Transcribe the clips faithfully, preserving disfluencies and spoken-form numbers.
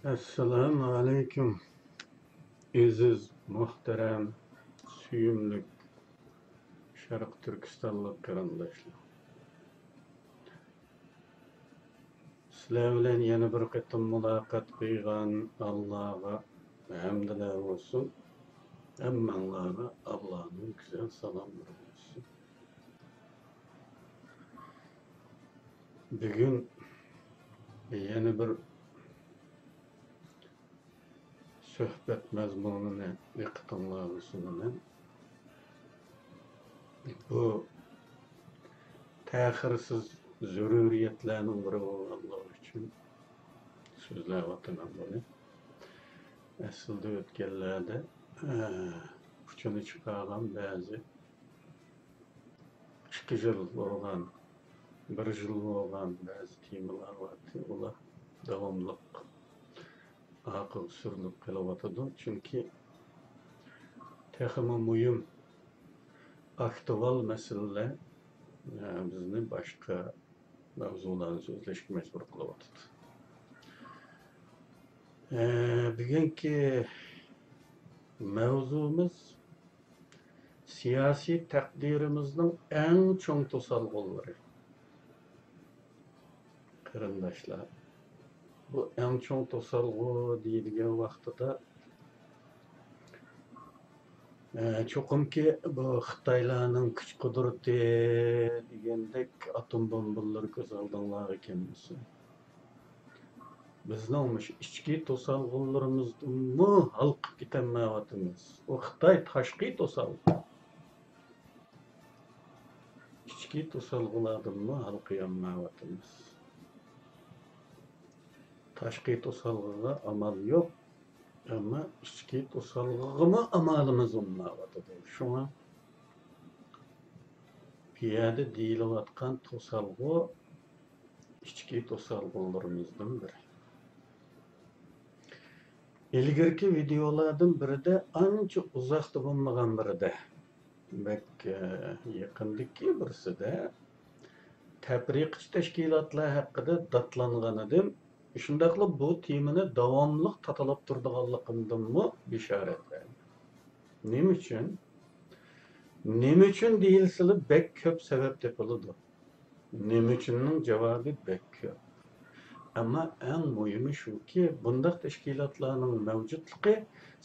ئەسسالامۇ ئەلەيكۇم، ئەزىز، مۇھتەرەم، سۆيۈملۈك شەرقىي تۈركىستانلىق قېرىنداشلار. سىلەر بىلەن يەنە بىر قېتىم مۇلاقات قىلغان ئاللاغا ھەمدىلەر بولسۇن. ھەممەڭلارغا ئاللانىڭ گۈزەل سالاملىرى بولسۇن. بۈگۈن يەنە بىر سۆھبەت مەزمۇنىنى دىققىتىڭلارغا سۇنىمەن. بۇ تەخىرسىز زۆرۈرىيەتلەرنىڭ بىرى بولغانلىقى ئۈچۈن سۆزلەۋاتىمەن بۇنى. ئەسلىدە ئۆتكەنلەردە، ئە، ئۇچىنى چىقارغان بەزى ئىككى يىل بولغان، بىر يىل بولغان بەزى تېمىلار بار، ئۇلار داۋاملىق ئارقىغا سۈرۈلۈپ قېلىۋاتىدۇ. چۈنكى تېخىمۇ مۇھىم، ئاكتۇئال مەسىلىلەر، ئە، بىزنى باشقا مەۋزۇلارنى سۆزلەشكە مەجبۇر قىلىۋاتىدۇ. ئە، بۈگۈنكى مەۋزۇمىز سىياسىي تەقدىرىمىزنىڭ ئەڭ چوڭ توسالغۇلىرى. قېرىنداشلار، بۇ ئەڭ چوڭ توسالغۇ دېيىلگەن ۋاقتىدا، ئە، چوقۇمكى بۇ خىتايلارنىڭ كۈچ قۇدرىتى دېگەندەك ئاتوم بومبىلىرى كۆز ئالدىڭلارغا كەلمىسۇن. بىزنىڭ مۇشۇ ئىچكى توسالغۇلىرىمىزدىنمۇ ھالقىپ كېتەلمەيۋاتىمىز. ئۇ خىتاي تاشقى توسالغۇ. ئىچكى توسالغۇلاردىنمۇ ھالقىيالمايۋاتىمىز. تاشقى توسالغۇغا ئامال يوق، ئەمما ئىچكى توسالغۇغىمۇ ئامالىمىز بولمايۋاتىدۇ. شۇڭا بۇ يەردە دېيىلىۋاتقان توسالغۇ ئىچكى توسالغۇلىرىمىزدىن بىرى. ئىلگىرىكى ۋىدېئولاردىن بىرىدە، ئانچە ئۇزاقتا بولمىغان بىرىدە، بەك، ئە، يېقىندىكى بىرسىدە تەپرىقىچى تەشكىلاتلار ھەققىدە داتلانغانىدىم. شۇنداقلا بۇ تېمىنى داۋاملىق تاتىلاپ تۇرىدىغانلىقىمدىنمۇ بېشارەت بەردىم. نېمە ئۈچۈن؟ نېمە ئۈچۈن دېيىلسىلا، بەك كۆپ سەۋەب تېپىلىدۇ. نېمە ئۈچۈننىڭ جاۋابى بەك كۆپ. ئەمما ئەڭ مۇھىمى شۇكى، بۇنداق تەشكىلاتلارنىڭ مەۋجۇتلۇقى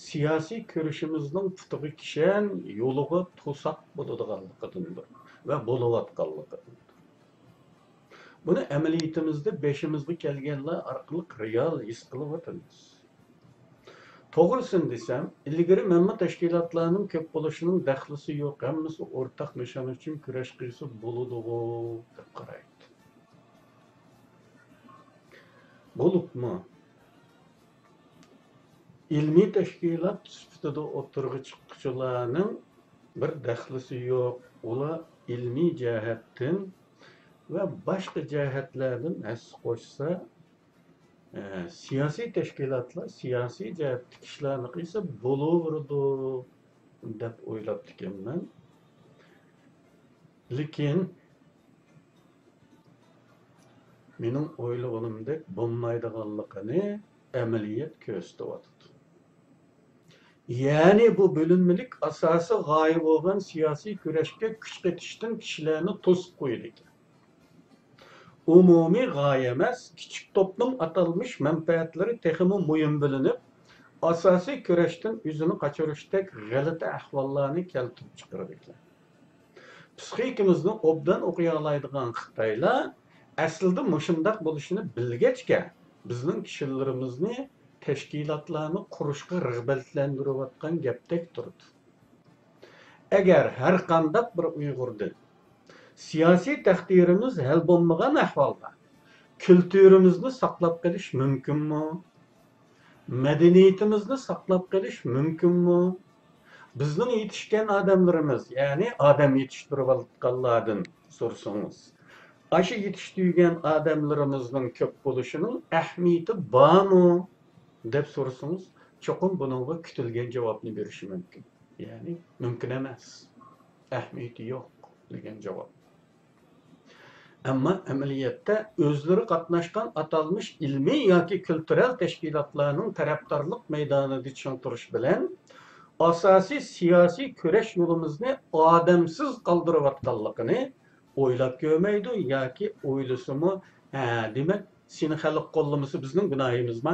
سىياسىي كۈرىشىمىزنىڭ پۇتىغا كىشەن، يولىغا توساق بولىدىغانلىقىدىندۇر ۋە بولۇۋاتقانلىقىدىندۇر. بۇنى ئەمەلىيىتىمىزدە بېشىمىزغا كەلگەنلەر ئارقىلىق رېئال ھېس قىلىۋاتىمىز. توغرىسىنى دېسەم، ئىلگىرى مەنمۇ تەشكىلاتلارنىڭ كۆپ بولۇشىنىڭ دەخلىسى يوق، ھەممىسى ئورتاق نىشان ئۈچۈن كۈرەش قىلسا بولىدىغۇ دەپ قارايتتىم. بولۇپمۇ ئىلمىي تەشكىلات سۈپىتىدە ئوتتۇرىغا چىققۇچىلارنىڭ بىر دەخلىسى يوق. ئۇلار ئىلمىي جەھەتتىن ۋە باشقا جەھەتلەردىن ھەسسە قوشسا، ئە، سىياسىي تەشكىلاتلار سىياسىي جەھەتتىكى ئىشلارنى قىلسا بولۇۋېرىدۇ دەپ ئويلاپتىكەنمەن. لېكىن مېنىڭ ئويلىغىنىمدەك بولمايدىغانلىقىنى ئەمەلىيەت كۆرسىتىۋاتىدۇ. يەنى بۇ بۆلۈنمىلىك ئاساسىي غايە بولغان سىياسىي كۈرەشكە كۈچ قېتىشتىن كىشىلەرنى توسۇپ قويىدىكەن. ئومۇمىي غايە ئەمەس، كىچىك توپنىڭ ئاتالمىش مەنپەئەتلىرى تېخىمۇ مۇھىم بىلىنىپ، ئاساسىي كۈرەشتىن ئۆزىنى قاچۇرۇشتەك غەلىتە ئەھۋاللارنى كەلتۈرۈپ چىقىرىدىكەن. پىسخىكىمىزنى ئوبدان ئوقۇيالايدىغان خىتايلار ئەسلىدە مۇشۇنداق بولۇشىنى بىلگەچكە، بىزنىڭ كىشىلىرىمىزنى تەشكىلاتلارنى قۇرۇشقا رىغبەتلەندۈرۈۋاتقان گەپتەك تۇرىدۇ. ئەگەر ھەرقانداق بىر ئۇيغۇردىن سىياسىي تەقدىرىمىز ھەل بولمىغان ئەھۋالدا كۈلتۈرىمىزنى ساقلاپ قېلىش مۇمكىنمۇ؟ مەدەنىيىتىمىزنى ساقلاپ قېلىش مۇمكىنمۇ؟ بىزنىڭ يېتىشكەن ئادەملىرىمىز، يەنى ئادەم يېتىشتۈرۈۋاتقانلاردىن سورىسىڭىز، ئاشۇ يېتىشتۈرگەن ئادەملىرىمىزنىڭ كۆپ بولۇشىنىڭ ئەھمىيىتى بارمۇ دەپ سورىسىڭىز، چوقۇم بۇنىڭغا كۈتۈلگەن جاۋابنى بېرىشى مۇمكىن. يەنى مۇمكىن ئەمەس، ئەھمىيىتى يوق دېگەن جاۋاب. ئەمما ئەمەلىيەتتە ئۆزلىرى قاتناشقان ئاتالمىش ئىلمىي ياكى كۈلتۈرەل تەشكىلاتلارنىڭ تەرەپدارلىق مەيدانىدا چىڭ تۇرۇش بىلەن ئاساسىي سىياسىي كۈرەش يولىمىزنى ئادەمسىز قالدۇرۇۋاتقانلىقىنى ئويلاپ كۆرمەيدۇ ياكى ئويلىسىمۇ، ھە، دېمەك، سېنى خەلق قوللىمىسا بىزنىڭ گۇناھىمىزما؟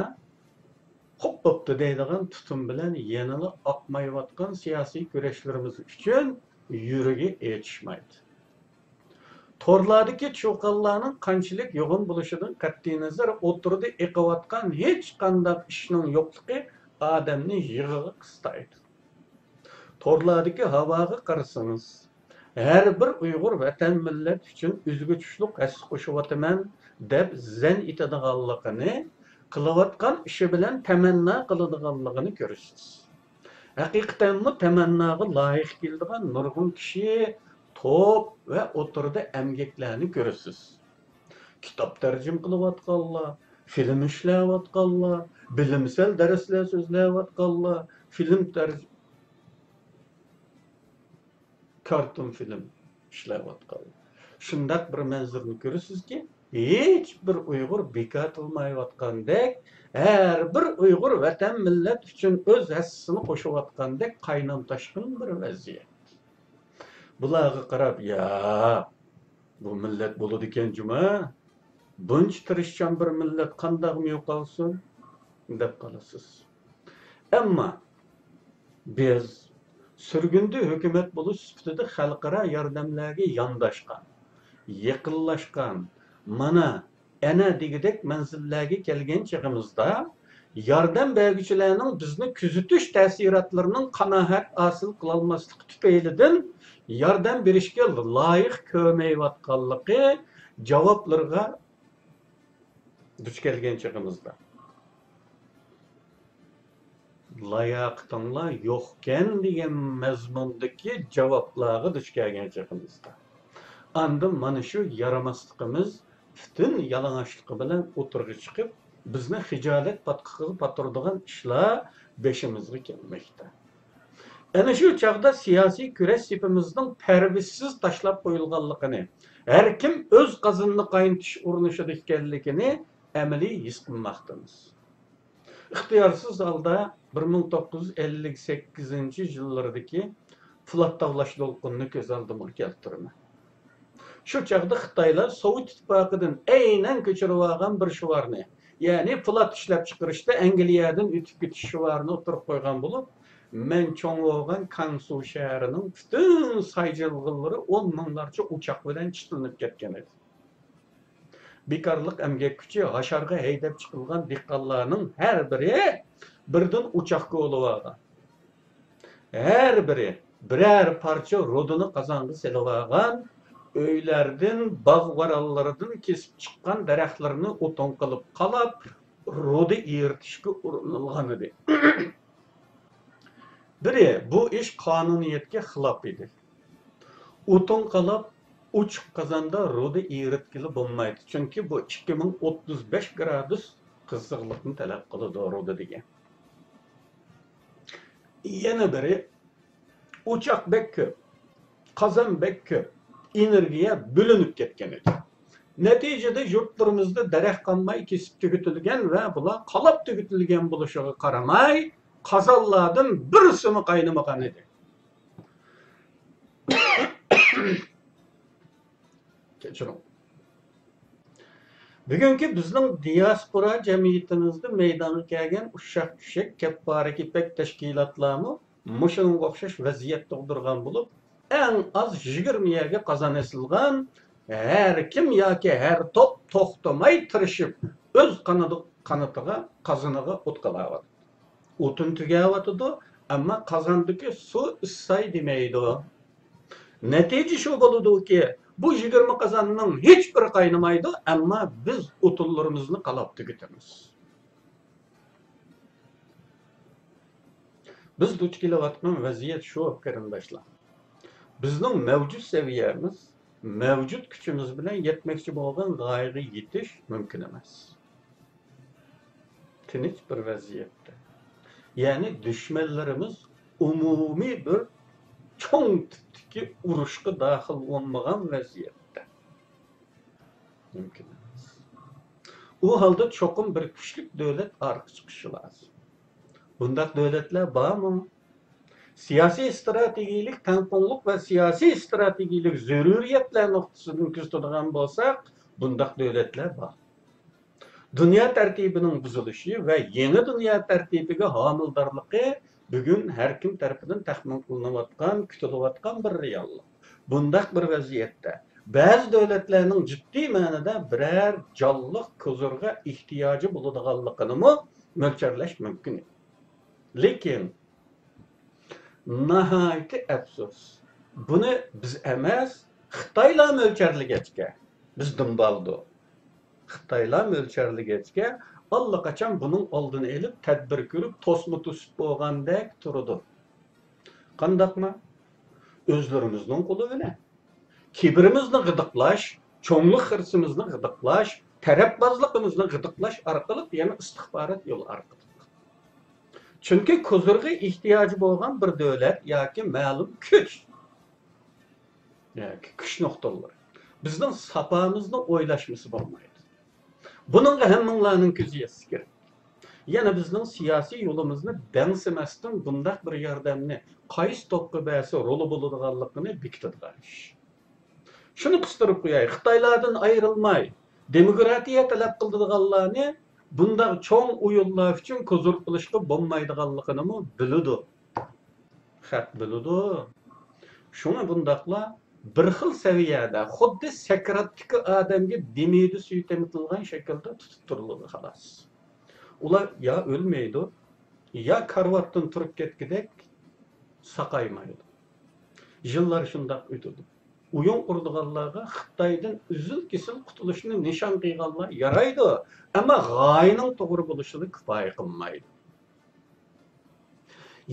خوپ بوپتۇ دەيدىغان تۇتۇم بىلەن يەنىلا ئاقمايۋاتقان سىياسىي كۈرەشلىرىمىز ئۈچۈن يۈرىكى ئېچىشمايدۇ. تورلاردىكى چۇقانلارنىڭ قانچىلىك يوغان بولۇشىدىن قەتئىينەزەر، ئوتتۇرىدا ئېقىۋاتقان ھېچقانداق ئىشنىڭ يوقلۇقى ئادەمنى يىغىغا قىستايدۇ. تورلاردىكى ھاۋاغا قارىسىڭىز، ھەر بىر ئۇيغۇر ۋەتەن مىللەت ئۈچۈن ئۆزىگە تۇشلۇق ھەسسە قوشۇۋاتىمەن دەپ زەن ئېتىدىغانلىقىنى، قىلىۋاتقان ئىشى بىلەن تەمەننا قىلىدىغانلىقىنى كۆرىسىز. ھەقىقەتەنمۇ تەمەنناغا لايىق كېلىدىغان نۇرغۇن كىشى، توپ ۋە ئوتتۇرىدا ئەمگەكلەرنى كۆرىسىز. كىتاب تەرجىمە قىلىۋاتقانلار، فىلىم ئىشلەۋاتقانلار، بىلىمسەل دەرسلەر سۆزلەۋاتقانلار، فىلىم تەرج-، كارتون فىلىم ئىشلەۋاتقانلار. شۇنداق بىر مەنزىرىنى كۆرىسىزكى، ھېچ بىر ئۇيغۇر بىكار تۇرمايۋاتقاندەك، ھەر بىر ئۇيغۇر ۋەتەن مىللەت ئۈچۈن ئۆز ھەسسىسىنى قوشۇۋاتقاندەك قاينام تاشقىن بىر ۋەزىيەت. بۇلارغا قاراپ، يا، بۇ مىللەت بولىدىكەن جۇما، بۇنچە تىرىشچان بىر مىللەت قانداقمۇ يوقالسۇن، دەپ قالىسىز. ئەمما بىز سۈرگۈندە ھۆكۈمەت بولۇش سۈپىتىدە خەلقئارا ياردەملەرگە يانداشقان، يېقىنلاشقان، مانا، ئەنە دېگۈدەك مەنزىللەرگە كەلگەن چېغىمىزدا، ياردەم بەرگۈچىلەرنىڭ بىزنى كۆزىتىش تەسىراتلىرىنىڭ قانائەت ھاسىل قىلالماسلىقى تۈپەيلىدىن ياردەم بېرىشكە لايىق كۆرمەيۋاتقانلىقى جاۋابلىرىغا دۇچ كەلگەن چېغىمىزدا، لاياقىتىڭلار يوقكەن دېگەن مەزمۇندىكى جاۋابلارغا دۇچ كەلگەن چېغىمىزدا، ئاندىن مانا شۇ يارىماسلىقىمىز پۈتۈن يالىڭاچلىقى بىلەن ئوتتۇرىغا چىقىپ، بىزنى خىجالەت پاتقىقىغا پاتۇرىدىغان ئىشلار بېشىمىزغا كەلمەكتە. ئەنە شۇ چاغدا سىياسىي كۈرەش سېپىمىزنىڭ پەرۋىشسىز تاشلاپ قويۇلغانلىقىنى، ھەر كىم ئۆز قازىنىنى قاينىتىش ئۇرۇنۇشىدا ئىكەنلىكىنى ئەمەلىي ھېس قىلماقتىمىز. ئىختىيارسىز ھالدا بىر مىڭ توققۇز يۈز ئەللىك سەككىزىنچى يىللىرىدىكى پولات تاۋلاش دولقۇنىنى كۆز ئالدىمغا كەلتۈرىمەن. شۇ چاغدا خىتايلار سوۋېت ئىتتىپاقىدىن ئەينەن كۆچۈرۈۋالغان بىر شوئارنى، يەنى پولات ئىشلەپچىقىرىشتا ئەنگلىيەدىن ئۆتۈپ كېتىش شوئارىنى ئوتتۇرىغا قويغان بولۇپ، مەن چوڭ بولغان كاڭسۇ شەھىرىنىڭ پۈتۈن سايجىلغىنلىرى ئون مىڭلارچە ئۇچاق بىلەن چىتلىنىپ كەتكەن ئىدى. بىكارلىق ئەمگەك كۈچى، ھاشارغا ھەيدەپ چىقىلغان دېھقانلارنىڭ ھەر بىرى بىردىن ئوچاق كولىۋالغان. ھەر بىرى بىرەر پارچە رۇدىنى قازانغا سېلىۋالغان، ئۆيلەردىن، باغ-ۋارانلىرىدىن كېسىپ چىققان دەرەخلىرىنى ئوتۇن قىلىپ قالاپ، رۇدا ئېرىتىشكە ئۇرۇنۇلغانىدى. بىرى، بۇ ئىش قانۇنىيەتكە خىلاپ ئىدى. ئوتۇن قالاپ، ئوچۇق قازاندا رۇدا ئېرىتكىلى بولمايدۇ، چۈنكى بۇ ئىككى مىڭ ئوتتۇز بەش گرادۇس قىزىقلىقنى تەلەپ قىلىدۇ رۇدا دېگەن. يەنە بىرى، ئوچاق بەك كۆپ، قازان بەك كۆپ، ئېنېرگىيە بۆلۈنۈپ كەتكەن ئىدى. نەتىجىدە يۇرتلىرىمىزدا دەرەخ قالماي كېسىپ تۈگىتىلگەن ۋە بۇلار قالاپ تۈگىتىلگەن بولۇشىغا قارىماي، قازانلاردىن بىرسىمۇ قاينىمىغان ئىدى. كەچۈرۈڭ. بۈگۈنكى بىزنىڭ دىياسپورا جەمئىيىتىمىزدە مەيدانغا كەلگەن ئۇششاق-چۈششەك كەپپارە كېپەك تەشكىلاتلارمۇ مۇشۇنىڭغا ئوخشاش ۋەزىيەت تۇغدۇرغان بولۇپ، ئەڭ ئاز يىگىرمە يەرگە قازان ئېسىلغان، ھەر كىم ياكى ھەر توپ توختىماي تىرىشىپ، ئۆز قانىدى-، قانىتىغا، قازىنىغا ئوت قىلاۋاتىدۇ. ئوتۇن تۈگەۋاتىدۇ، ئەمما قازاندىكى سۇ ئىسساي دېمەيدۇ. نەتىجە شۇ بولىدۇكى، بۇ يىگىرمە قازاننىڭ ھېچبىرى قاينىمايدۇ، ئەمما بىز ئوتۇنلىرىمىزنى قالاپ تۈگىتىمىز. بىز دۇچ كېلىۋاتقان ۋەزىيەت شۇ، قېرىنداشلار. بىزنىڭ مەۋجۇت سەۋىيەمىز، مەۋجۇت كۈچىمىز بىلەن يەتمەكچى بولغان غايىگە يېتىش مۇمكىن ئەمەس. تىنچ بىر ۋەزىيەتتە. يەنى دۈشمەنلىرىمىز ئومۇمىي بىر چوڭ تىپتىكى ئۇرۇشقا داخىل بولمىغان ۋەزىيەتتە. مۇمكىن ئەمەس. ئۇ ھالدا چوقۇم بىر كۈچلۈك دۆلەت ئارقا چىقىشى لازىم. بۇنداق دۆلەتلەر بارمۇ؟ سىياسىي ئىستراتېگىيىلىك تەڭپۇڭلۇق ۋە سىياسىي ئىستراتېگىيىلىك زۆرۈرىيەتلەر نۇقتىسىدىن كۆزىتىدىغان بولساق، بۇنداق دۆلەتلەر بار. دۇنيا تەرتىپىنىڭ بۇزۇلۇشى ۋە يېڭى دۇنيا تەرتىپىگە ھامىلىدارلىقى بۈگۈن ھەر كىم تەرىپىدىن تەخمىن قىلىنىۋاتقان، كۈتۈلۈۋاتقان بىر رېئاللىق. بۇنداق بىر ۋەزىيەتتە بەزى دۆلەتلەرنىڭ جىددىي مەنىدە بىرەر جانلىق كوزىرغا ئېھتىياجى بولىدىغانلىقىنىمۇ مۆلچەرلەش مۇمكىن. لېكىن، ناھايىتى ئەپسۇس، بۇنى بىز ئەمەس، خىتايلار مۆلچەرلىگەچكە، بىز دۇمبالدۇ. خىتايلار مۆلچەرلىگەچكە، ئاللىقاچان بۇنىڭ ئالدىنى ئېلىپ، تەدبىر كۆرۈپ، توسما توسۇپ بولغاندەك تۇرىدۇ. قانداقمۇ؟ ئۆزلىرىمىزنىڭ قولى بىلەن. كىبىرىمىزنى غىدىقلاش، چوڭلۇق خىرىسىمىزنى غىدىقلاش، تەرەپبازلىقىمىزنى غىدىقلاش ئارقىلىق يەنە ئىستىخبارات يولى ئارقىلىق. چۈنكى كوزىرغا ئېھتىياجى بولغان بىر دۆلەت ياكى مەلۇم كۈچ ياكى كۈچ نۇقتىلىرى بىزنىڭ ساپامىزنى ئويلاشمىسا بولمايدۇ. بۇنىڭغا ھەممىڭلارنىڭ كۆزى يەتسە كېرەك. يەنە بىزنىڭ سىياسىي يولىمىزنى دەڭسىمەستىن بۇنداق بىر ياردەمنى قايسى توپقا بەرسە رولى بولىدىغانلىقىنى بېكىتىدىغان ئىش. شۇنى قىستۇرۇپ قوياي، خىتايلاردىن ئايرىلماي، دېموكراتىيە تەلەپ قىلىدىغانلارنى بۇنداق چوڭ ئويۇنلار ئۈچۈن كوزۇر قىلىشقا بولمايدىغانلىقىنىمۇ بىلىدۇ. خەق بىلىدۇ. شۇڭا بۇنداقلار بىر خىل سەۋىيەدە، خۇددى سەكراتتىكى ئادەمگە دېمىدە سۈيى تېمىتىلغان شەكىلدە تۇتۇپ تۇرۇلىدۇ، خالاس. ئۇلار يا ئۆلمەيدۇ، يا كارىۋاتتىن تۇرۇپ كەتكۈدەك ساقايمايدۇ. يىللار شۇنداق ئۆتىدۇ. ئويۇن قۇرىدىغانلارغا خىتايدىن ئۈزۈل-كېسىل قۇتۇلۇشنى نىشان قىلغانلار يارايدۇ، ئەمما غايىنىڭ توغرا بولۇشىلا كۇپايە قىلمايدۇ.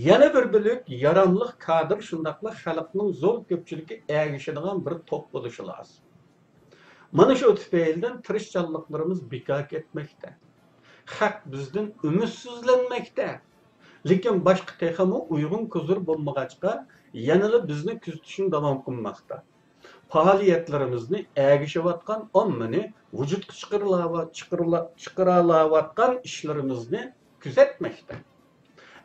يەنە بىر بۆلەك ياراملىق كادىر، شۇنداقلا خەلقنىڭ زور كۆپچىلىكى ئەگىشىدىغان بىر توپ بولۇشى لازىم. مانا شۇ تۈپەيلىدىن تىرىشچانلىقلىرىمىز بىكار كەتمەكتە. خەق بىزدىن ئۈمىدسىزلەنمەكتە. لېكىن باشقا تېخىمۇ ئۇيغۇن كوزىر بولمىغاچقا، يەنىلا بىزنى كۆزىتىشنى داۋام قىلماقتا. پائالىيەتلىرىمىزنى ئەگىشىۋاتقان ئاممىنى ۋۇجۇدقا چىقىرىلا-، چىقىرىلا-، چىقىرالاۋاتقان ئىشلىرىمىزنى كۆزەتمەكتە.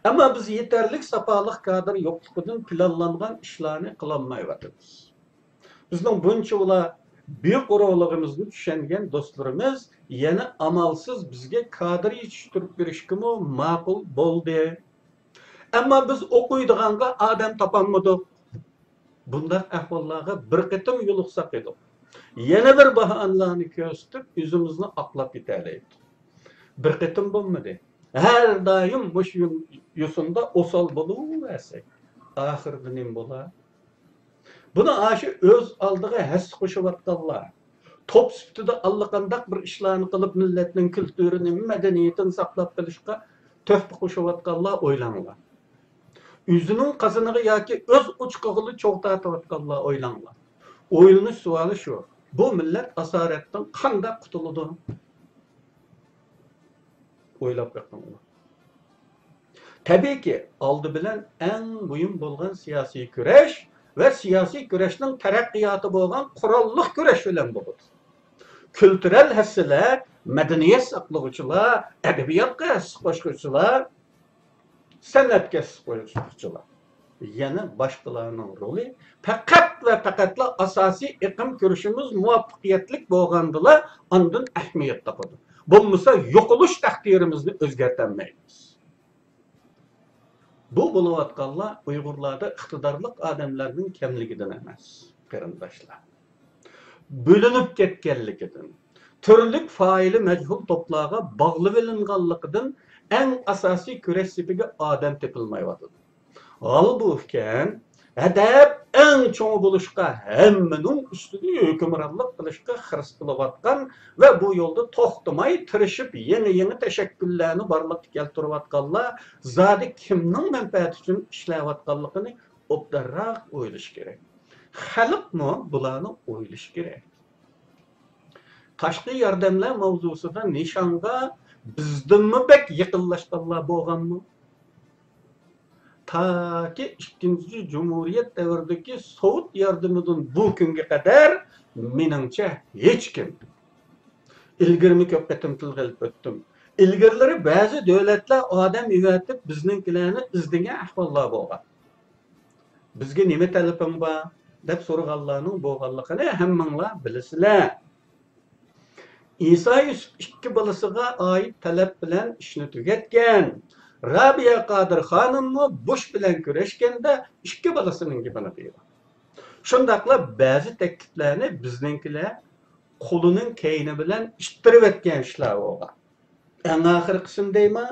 ئەمما بىز يېتەرلىك ساپالىق كادىر يوقلۇقىدىن پىلانلانغان ئىشلارنى قىلالمايۋاتىمىز. بىزنىڭ بۇنچىۋالا بىقۇرۇلۇقىمىزنى چۈشەنگەن دوستلىرىمىز يەنە ئامالسىز بىزگە كادىر يېتىشتۈرۈپ بېرىشكىمۇ ماقۇل بولدى. ئەمما بىز ئوقۇيدىغانغا ئادەم تاپالمىدۇق. بۇنداق ئەھۋاللارغا بىر قېتىم يولۇقساق ئىدۇق. يەنە بىر باھانىلەرنى كۆرسىتىپ، ئۆزىمىزنى ئاقلاپ كېتەلەيدۇ. بىر قېتىم بولمىدى. ھەر دائىم مۇشۇ يۇ-، يوسۇندا ئوسال بولۇۋەرسەك، ئاخىرىدا نېمە بولا؟ بۇنى ئاشۇ ئۆز ئالدىغا ھەسسە قوشۇۋاتقانلار، توپ سۈپىتىدە ئاللىقانداق بىر ئىشلارنى قىلىپ، مىللەتنىڭ كۈلتۈرىنى، مەدەنىيىتىنى ساقلاپ قېلىشقا تۆھپە قوشۇۋاتقانلار ئويلاڭلار. ئۆزىنىڭ قازىنىغا ياكى ئۆز ئوچىقىغىلا چوغ تارتىۋاتقانلار ئويلاڭلار. ئويلىنىش سوئالى شۇ، بۇ مىللەت ئاسارەتتىن قانداق قۇتۇلىدۇ؟ ئويلاپ بېقىڭلار. تەبىئىيكى، ئالدى بىلەن ئەڭ مۇھىم بولغان سىياسىي كۈرەش ۋە سىياسىي كۈرەشنىڭ تەرەققىياتى بولغان قوراللىق كۈرەش بىلەن بولىدۇ. كۈلتۈرەل ھەسسىلەر، مەدەنىيەت ساقلىغۇچىلار، ئەدەبىياتقا ھەسسە قوشقۇچىلار، سەنئەتكە ھەسسە قوشقۇچىلار، يەنە باشقىلارنىڭ رولى پەقەت ۋە پەقەتلا ئاساسىي ئېقىم كۈرىشىمىز مۇۋەپپەقىيەتلىك بولغاندىلا ئاندىن ئەھمىيەت تاپىدۇ. بولمىسا يوقىلىش تەقدىرىمىزنى ئۆزگەرتەلمەيمىز. بۇ بولۇۋاتقانلار ئۇيغۇرلاردا ئىقتىدارلىق ئادەملەرنىڭ كەملىكىدىن ئەمەس، قېرىنداشلار. بۆلۈنۈپ كەتكەنلىكىدىن، تۈرلۈك فائىلى مەجھۇل توپلارغا باغلىۋېلىنغانلىقىدىن ئەڭ ئاساسىي كۈرەش سېپىگە ئادەم تېپىلمايۋاتىدۇ. ھالبۇكى، ھەدەپ ئەڭ چوڭى بولۇشقا، ھەممىنىڭ ئۈستىدە ھۆكۈمرانلىق قىلىشقا خىرىس قىلىۋاتقان ۋە بۇ يولدا توختىماي تىرىشىپ، يېڭى-يېڭى تەشەككۈللەرنى بارلىققا كەلتۈرۈۋاتقانلار زادى كىمنىڭ مەنپەئەتى ئۈچۈن ئىشلەۋاتقانلىقىنى ئوبدانراق ئويلىشى كېرەك. خەلقمۇ بۇلارنى ئويلىشى كېرەك. تاشقى ياردەملەر ماۋزۇسىدا نىشانغا بىزدىنمۇ بەك يېقىنلاشقانلار بولغانمۇ؟ تاكى ئىككىنچى جۇمھۇرىيەت دەۋرىدىكى سوۋېت ياردىمىدىن بۇ كۈنگە قەدەر، مېنىڭچە، ھېچكىم، ئىلگىرىمۇ كۆپ قېتىم تىلغا ئېلىپ ئۆتتۈم. ئىلگىرىلىرى بەزى دۆلەتلەر ئادەم يۆتۈپ بىزنىڭكىلەرنى ئىزدىگەن ئەھۋاللار بولغان. بىزگە نېمە تەلىپىڭ بار؟ دەپ سورىغانلارنىڭ بولغانلىقىنى ھەممىڭلار بىلىسىلەر. ئىسا يۈسۈپ ئىككى بالىسىغا ئائىت تەلەپ بىلەن ئىشنى تۈگەتكەن. رابىيە قادىر خانىممۇ بۇش بىلەن كۈرەشكەندە ئىككى بالىسىنىڭ گېپىنى قىلغان. شۇنداقلا بەزى تەكلىپلەرنى بىزنىڭكىلەر قولىنىڭ كەينى بىلەن ئىتتىرىۋەتكەن ئىشلار بولغان. ئەڭ ئاخىرقىسىنى دەيمەن،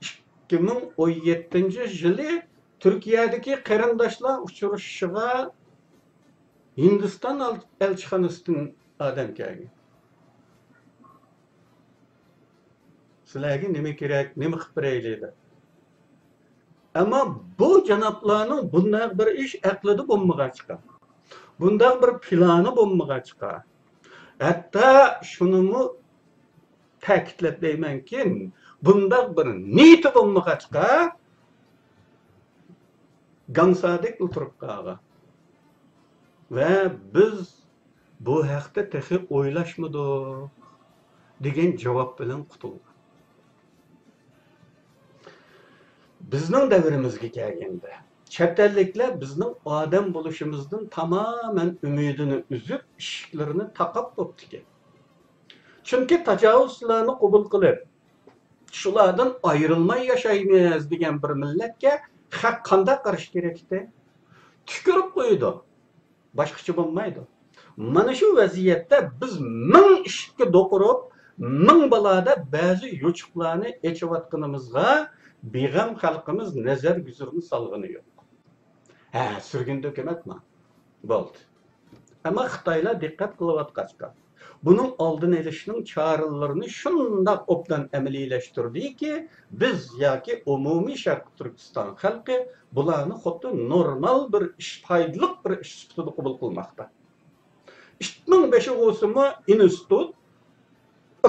ئىككى مىڭ ئون يەتتىنچى يىلى تۈركىيەدىكى قېرىنداشلار ئۇچرىشىشىغا ھىندىستان ئەلچىخانىسىدىن ئادەم كەلگەن. سىلەرگە نېمە كېرەك، نېمە قىلىپ بېرەيلى دەپ. ئەمما بۇ جانابلارنىڭ بۇنداق بىر ئىش ئەقلىدە بولمىغاچقا، بۇنداق بىر پىلانى بولمىغاچقا، ھەتتا شۇنىمۇ تەكىتلەپ دەيمەنكى، بۇنداق بىر نىيىتى بولمىغاچقا، گاڭسادەكلا تۇرۇپ قالغان. ۋە بىز بۇ ھەقتە تېخى ئويلاشمىدۇق دېگەن جاۋاب بىلەن قۇتۇلغان. بىزنىڭ دەۋرىمىزگە كەلگەندە، چەت ئەللىكلەر بىزنىڭ ئادەم بولۇشىمىزدىن تامامەن ئۈمىدىنى ئۈزۈپ، ئىشىكلىرىنى تاقاپ بوپتىكەن. چۈنكى تاجاۋۇزچىلارنى قوبۇل قىلىپ، شۇلاردىن ئايرىلماي ياشايمىز دېگەن بىر مىللەتكە خەق قانداق قارىشى كېرەكتى؟ تۈكۈرۈپ قويىدۇ. باشقىچە بولمايدۇ. مانا شۇ ۋەزىيەتتە بىز مىڭ ئىشىككە دوق ئۇرۇپ، مىڭ بالادا بەزى يوچۇقلارنى ئېچىۋاتقىنىمىزغا بىغەم خەلقىمىز نەزەر گۈزىرىنى سالغىنى يوق. ھە، سۈرگۈندە ھۆكۈمەتمۇ بولدى. ئەمما خىتايلار دىققەت قىلىۋاتقاچقا، بۇنىڭ ئالدىنى ئېلىشنىڭ چارىلىرىنى شۇنداق ئوبدان ئەمەلىيلەشتۈردىكى، بىز ياكى ئومۇمىي شەرقىي تۈركىستان خەلقى بۇلارنى خۇددى نورمال بىر ئىش، پايدىلىق بىر ئىش سۈپىتىدە قوبۇل قىلماقتا. ئىتنىڭ بېشى ئۇرسىمۇ ئىنستىتۇت،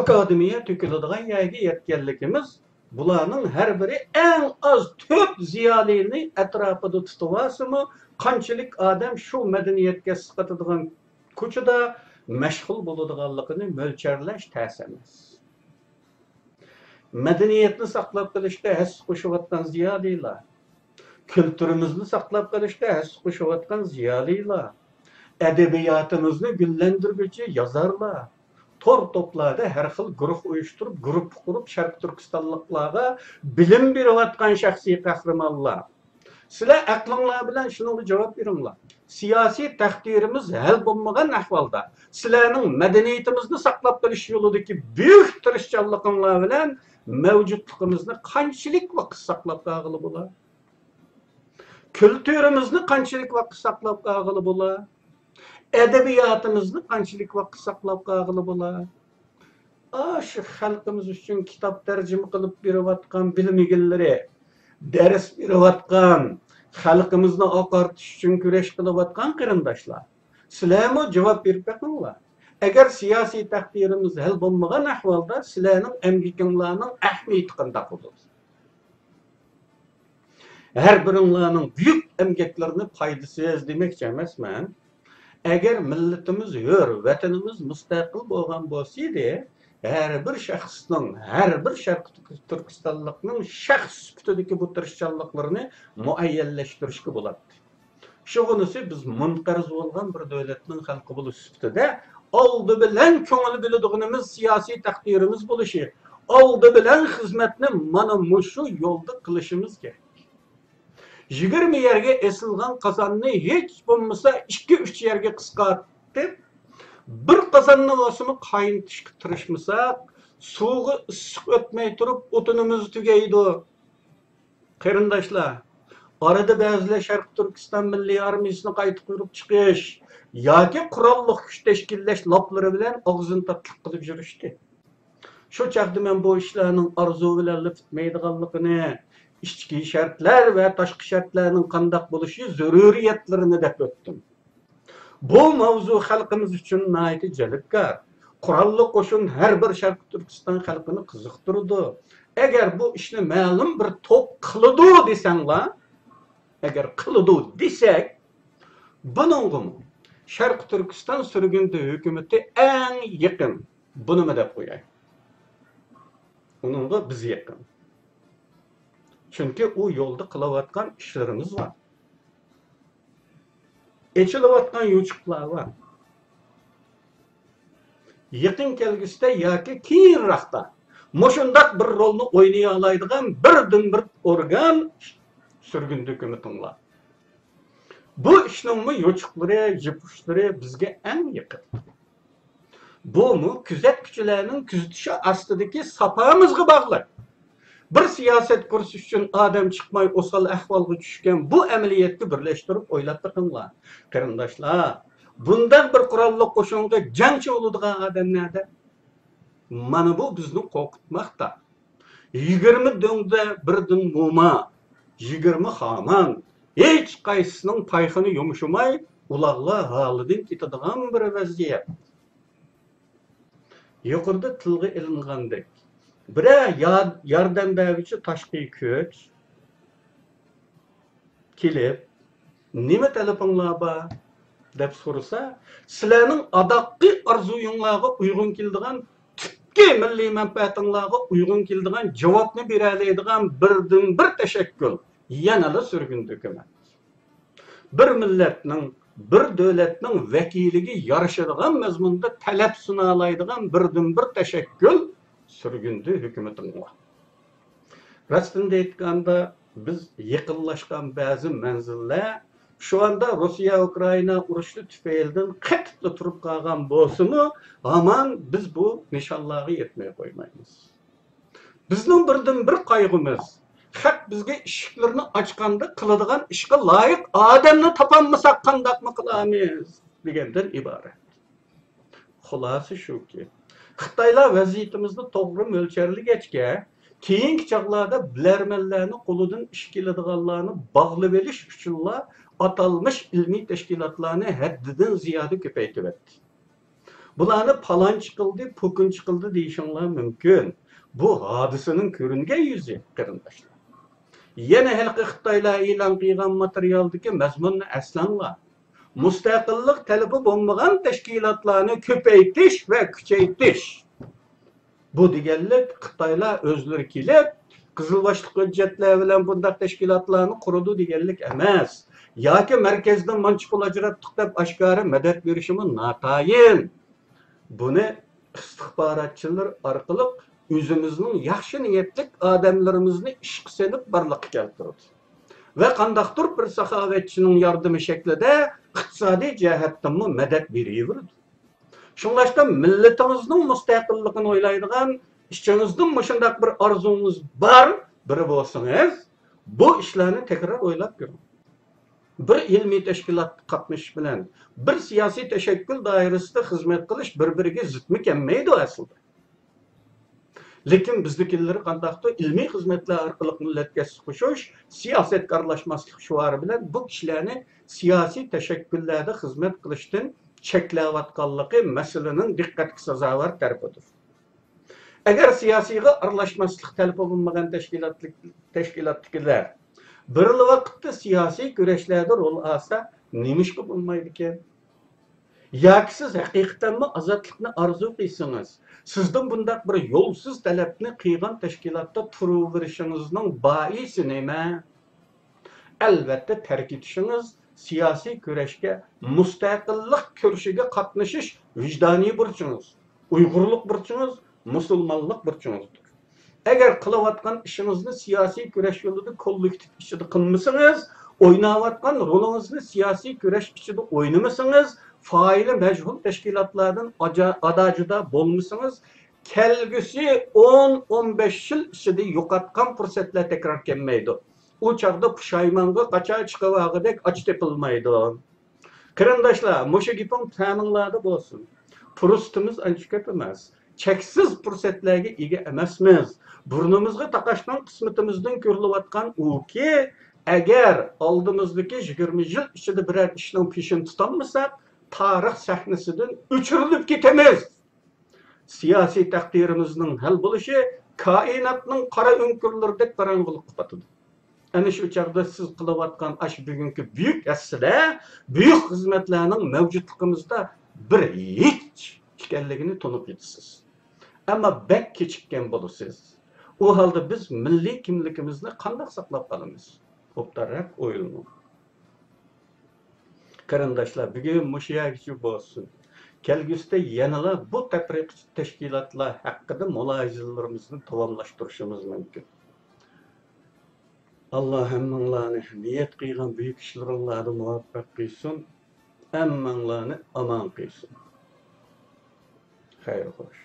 ئاكادېمىيە تۆكۈلىدىغان يەرگە يەتكەنلىكىمىز، بۇلارنىڭ ھەر بىرى ئەڭ ئاز تۆت زىيالىينى ئەتراپىدا تۇتۇۋالسىمۇ، قانچىلىك ئادەم شۇ مەدەنىيەتكە ئەسقاتىدىغان كوچىدا مەشغۇل بولىدىغانلىقىنى مۆلچەرلەش تەس ئەمەس. مەدەنىيەتنى ساقلاپ قېلىشتا ھەسسە قوشۇۋاتقان زىيالىيلار، كۈلتۈرىمىزنى ساقلاپ قېلىشتا ھەسسە قوشۇۋاتقان زىيالىيلار، ئەدەبىياتىمىزنى گۈللەندۈرگۈچى يازارلار، تور توپلاردا ھەر خىل گۇرۇھ ئۇيۇشتۇرۇپ، گۇرۇپپا قۇرۇپ، شەرقىي تۈركىستانلىقلارغا بىلىم بېرىۋاتقان شەخسىي قەھرىمانلار، سىلەر ئەقلىڭلار بىلەن شۇنىڭغا جاۋاب بېرىڭلار. سىياسىي تەقدىرىمىز ھەل بولمىغان ئەھۋالدا، سىلەرنىڭ مەدەنىيىتىمىزنى ساقلاپ قېلىش يولىدىكى بۈيۈك تىرىشچانلىقىڭلار بىلەن مەۋجۇتلۇقىمىزنى قانچىلىك ۋاقىت ساقلاپ قالغىلى بولا؟ كۈلتۈرىمىزنى قانچىلىك ۋاقىت ساقلاپ قالغىلى بولا؟ ئەدەبىياتىمىزنى قانچىلىك ۋاقىت ساقلاپ قالغىلى بولا؟ ئاشۇ خەلقىمىز ئۈچۈن كىتاب تەرجىمە قىلىپ بېرىۋاتقان بىلىم ئىگىلىرى، دەرس بېرىۋاتقان، خەلقىمىزنى ئاقارتىش ئۈچۈن كۈرەش قىلىۋاتقان قېرىنداشلار، سىلەرمۇ جاۋاب بېرىپ بېقىڭلار. ئەگەر سىياسىي تەقدىرىمىز ھەل بولمىغان ئەھۋالدا، سىلەرنىڭ ئەمگىكىڭلارنىڭ ئەھمىيىتى قانداق بولىدۇ؟ ھەر بىرىڭلارنىڭ بۈيۈك ئەمگەكلىرىنى پايدىسىز دېمەكچى ئەمەسمەن. ئەگەر مىللىتىمىز ھۆر، ۋەتىنىمىز مۇستەقىل بولغان بولسىدى، ھەر بىر شەخسنىڭ، ھەر بىر شەرقىي تۈركىستانلىقنىڭ شەخس سۈپىتىدىكى بۇ تىرىشچانلىقلىرىنى مۇئەييەنلەشتۈرۈشكە بولاتتى. شۇغىنىسى بىز مۇنقەرز بولغان بىر دۆلەتنىڭ خەلقى بولۇش سۈپىتىدە ئالدى بىلەن كۆڭۈل بۆلىدىغىنىمىز سىياسىي تەقدىرىمىز بولۇشى، ئالدى بىلەن خىزمەتنى مانا مۇشۇ يولدا قىلىشىمىز كېرەك. يىگىرمە يەرگە ئېسىلغان قازاننى ھېچ بولمىسا ئىككى، ئۈچ يەرگە قىسقارتىپ، بىر قازاننى بولسىمۇ قاينىتىشقا تىرىشمىساق، سۇغا ئىسسىق ئۆتمەي تۇرۇپ ئوتۇنىمىز تۈگەيدۇ. قېرىنداشلار، ئارىدا بەزىلەر شەرقىي تۈركىستان مىللىي ئارمىيىسىنى قايتا قۇرۇپ چىقىش ياكى قوراللىق كۈچ تەشكىللەش لاپلىرى بىلەن ئاغزىنى تاتلىق قىلىپ يۈرۈشتى. شۇ چاغدا مەن بۇ ئىشلارنىڭ ئارزۇ بىلەنلا پۈتمەيدىغانلىقىنى، ئىچكى شەرتلەر ۋە تاشقى شەرتلەرنىڭ قانداق بولۇشى زۆرۈرىيەتلىرىنى دەپ ئۆتتۈم. بۇ ماۋزۇ خەلقىمىز ئۈچۈن ناھايىتى جەلپكار. قوراللىق قوشۇن ھەر بىر شەرقىي تۈركىستان خەلقىنى قىزىقتۇرىدۇ. ئەگەر بۇ ئىشنى مەلۇم بىر توپ قىلىدۇ دېسەڭلار، ئەگەر قىلىدۇ دېسەك، بۇنىڭغىمۇ شەرقىي تۈركىستان سۈرگۈندە ھۆكۈمىتى ئەڭ يېقىن. بۇنىمۇ دەپ قوياي. ئۇنىڭغا بىز يېقىن. چۈنكى ئۇ يولدا قىلىۋاتقان ئىشلىرىمىز بار. ئېچىلىۋاتقان يوچۇقلار بار. يېقىن كەلگۈسىدە ياكى كېيىنراقتا مۇشۇنداق بىر رولنى ئوينىيالايدىغان بىردىنبىر ئورگان سۈرگۈندە ھۆكۈمىتىڭلار. بۇ ئىشنىڭمۇ يوچۇقلىرى، يىپ ئۇچلىرى بىزگە ئەڭ يېقىن. بۇمۇ كۆزەتكۈچىلەرنىڭ كۆزىتىشى ئاستىدىكى ساپامىزغا باغلىق. بىر سىياسەت كۇرسى ئۈچۈن ئادەم چىقماي ئوسال ئەھۋالغا چۈشكەن بۇ ئەمەلىيەتكە بىرلەشتۈرۈپ ئويلاپ بېقىڭلار، قېرىنداشلار. بۇنداق بىر قوراللىق قوشۇنغا جەڭچى بولىدىغان ئادەم نەدە؟ مانا بۇ بىزنى قورقۇتماقتا. يىگىرمە دۆڭدە بىردىن موما، يىگىرمە خامان، ھېچقايسىسىنىڭ پايخىنى يۇمشىماي، ئۇلاغلار ھالىدىن كېتىدىغان بىر ۋەزىيەت. يۇقىرىدا تىلغا ئېلىنغاندەك، بىرەر يا-، ياردەم بەرگۈچى تاشقى كۈچ كېلىپ، «نېمە تەلىپىڭلار بار؟» دەپ سورىسا، سىلەرنىڭ ئاداققى ئارزۇيۇڭلارغا ئۇيغۇن كېلىدىغان، تۈپكى مىللىي مەنپەئەتىڭلارغا ئۇيغۇن كېلىدىغان جاۋابنى بېرەلەيدىغان بىردىنبىر تەشەككۈل يەنىلا سۈرگۈندە ھۆكۈمەت. بىر مىللەتنىڭ، بىر دۆلەتنىڭ ۋەكىلىگە يارىشىدىغان مەزمۇندا تەلەپ سۇنالايدىغان بىردىنبىر تەشەككۈل سۈرگۈندە ھۆكۈمىتىڭلار. راستىنى ئېيتقاندا، بىز يېقىنلاشقان بەزى مەنزىللەر شۇ ئاندا روسىيە-ئۇكرائىنا ئۇرۇشى تۈپەيلىدىن قېتىپلا تۇرۇپ قالغان بولسىمۇ، ھامان بىز بۇ نىشانلارغا يەتمەي قويمايمىز. بىزنىڭ بىردىنبىر قايغۇمىز، خەق بىزگە ئىشىكلىرىنى ئاچقاندا قىلىدىغان ئىشقا لايىق ئادەمنى تاپالمىساق قانداقمۇ قىلارمىز دېگەندىن ئىبارەت. خۇلاسە شۇكى، خىتايلار ۋەزىيىتىمىزنى توغرا مۆلچەرلىگەچكە، كېيىنكى چاغلاردا بىلەرمەنلەرنى قولىدىن ئىش كېلىدىغانلارنى باغلىۋېلىش ئۈچۈنلا ئاتالمىش ئىلمىي تەشكىلاتلارنى ھەددىدىن زىيادە كۆپەيتىۋەتتى. بۇلارنى پالانچى قىلدى، پوكۇنچى قىلدى دېيىشىڭلار مۇمكىن. بۇ ھادىسىنىڭ كۆرۈنگەن يۈزى، قېرىنداشلار. يەنە ھېلىقى خىتايلار ئېلان قىلغان ماتېرىيالدىكى مەزمۇننى ئەسلەڭلار. مۇستەقىللىق تەلىپى بولمىغان تەشكىلاتلارنى كۆپەيتىش ۋە كۈچەيتىش. بۇ دېگەنلىك، خىتايلار ئۆزلىرى كېلىپ، قىزىل باشلىق ھۆججەتلەر بىلەن بۇنداق تەشكىلاتلارنى قۇرىدۇ دېگەنلىك ئەمەس. ياكى مەركەزدىن مانچە پۇل ئاجراتتۇق دەپ ئاشكارا مەدەت بېرىشىمۇ ناتايىن. بۇنى ئىستىخباراتچىلار ئارقىلىق ئۆزىمىزنىڭ ياخشى نىيەتلىك ئادەملىرىمىزنى ئىشقا سېلىپ بارلىققا كەلتۈرىدۇ. ۋە قانداقتۇر بىر ساخاۋەتچىنىڭ ياردىمى شەكلىدە ئىقتىسادىي جەھەتتىنمۇ مەدەت بېرىۋېرىدۇ. شۇڭلاشقا مىللىتىڭىزنىڭ مۇستەقىللىقىنى ئويلايدىغان، ئىچىڭىزدىن مۇشۇنداق بىر ئارزۇڭىز بار بىرى بولسىڭىز، بۇ ئىشلارنى تەكرار ئويلاپ كۆرۈڭ. بىر ئىلمىي تەشكىلاتقا قاتنىشىش بىلەن بىر سىياسىي تەشەككۈل دائىرىسىدە خىزمەت قىلىش بىر-بىرىگە زىتمۇ كەلمەيدۇ ئەسلىدە. لېكىن بىزدىكىلىرى قانداقتۇر ئىلمىي خىزمەتلەر ئارقىلىق مىللەتكە ھەسسە قوشۇش، سىياسەتكە ئارىلاشماسلىق شوئارى بىلەن بۇ كىشىلەرنى سىياسىي تەشەككۈللەردە خىزمەت قىلىشتىن چەكلەۋاتقانلىقى مەسىلىنىڭ دىققەتكە سازاۋەر تەرىپىدۇر. ئەگەر سىياسىيغا ئارىلاشماسلىق تەلىپى بولمىغان تەشكىلاتلىق-، تەشكىلاتتىكىلەر بىرلا ۋاقىتتا سىياسىي كۈرەشلەردە رول ئالسا، نېمىشقا بولمايدىكەن؟ ياكى سىز ھەقىقەتەنمۇ ئازادلىقنى ئارزۇ قىلسىڭىز، سىزدىن بۇنداق بىر يولسىز تەلەپنى قىلغان تەشكىلاتتا تۇرۇۋېرىشىڭىزنىڭ بائىسى نېمە؟ ئەلۋەتتە، تەرك ئېتىشىڭىز سىياسىي كۈرەشكە، مۇستەقىللىق كۈرىشىگە قاتنىشىش ۋىجدانىي بۇرچىڭىز، ئۇيغۇرلۇق بۇرچىڭىز، مۇسۇلمانلىق بۇرچىڭىزدۇر. ئەگەر قىلىۋاتقان ئىشىڭىزنى سىياسىي كۈرەش يولىدا كوللېكتىپ ئىچىدە قىلمىسىڭىز، ئويناۋاتقان رولىڭىزنى سىياسىي كۈرەش ئىچىدە ئوينىمىسىڭىز، فائىلى مەجھۇل تەشكىلاتلاردىن ئاجا-، ئادا-جۇدا بولمىسىڭىز، كەلگۈسى ئون، ئون بەش يىل ئىچىدە يوقاتقان پۇرسەتلەر تەكرار كەلمەيدۇ. ئۇ چاغدا پۇشايمانغا قاچا چىقىۋالغۇدەك ئاچا تېپىلمايدۇ. قېرىنداشلار، مۇشۇ گېپىڭ تەمىڭلاردا بولسۇن. پۇرسىتىمىز ئانچە كۆپ ئەمەس. چەكسىز پۇرسەتلەرگە ئىگە ئەمەسمىز. بۇرنىمىزغا تاقاشقان قىسمىتىمىزدىن كۆرۈلۈۋاتقان ئۇكى، ئەگەر ئالدىمىزدىكى يىگىرمە يىل ئىچىدە بىرەر ئىشنىڭ پېشىنى تۇتالمىساق، تارىخ سەھنىسىدىن ئۆچۈرۈلۈپ كېتىمىز. سىياسىي تەقدىرىمىزنىڭ ھەل بولۇشى كائىناتنىڭ قارا ئۆڭكۈرلىرىدەك قاراڭغۇلۇققا پاتىدۇ. ئەنە شۇ چاغدا سىز قىلىۋاتقان ئاشۇ بۈگۈنكى بۈيۈك ھەسسىلەر، بۈيۈك خىزمەتلەرنىڭ مەۋجۇتلۇقىمىزدا بىر ھېچ ئىكەنلىكىنى تونۇپ يېتىسىز. ئەمما بەك كېچىككەن بولىسىز. ئۇ ھالدا بىز مىللىي كىملىكىمىزنى قانداق ساقلاپ قالىمىز؟ ئوبدانراق ئويلىنىڭ. قېرىنداشلار، بۈگۈن مۇشۇ يەرگىچە بولسۇن. كەلگۈسىدە يەنىلا بۇ تەپرىقىچى تەشكىلاتلار ھەققىدە مۇلاھىزىلىرىمىزنى داۋاملاشتۇرۇشىمىز مۇمكىن. ئاللا ھەممىڭلارنى نىيەت قىلغان بۈيۈك ئىشلىرىڭلاردا مۇۋەپپەق قىلسۇن. ھەممىڭلارنى ئامان قىلسۇن. خەير خوش.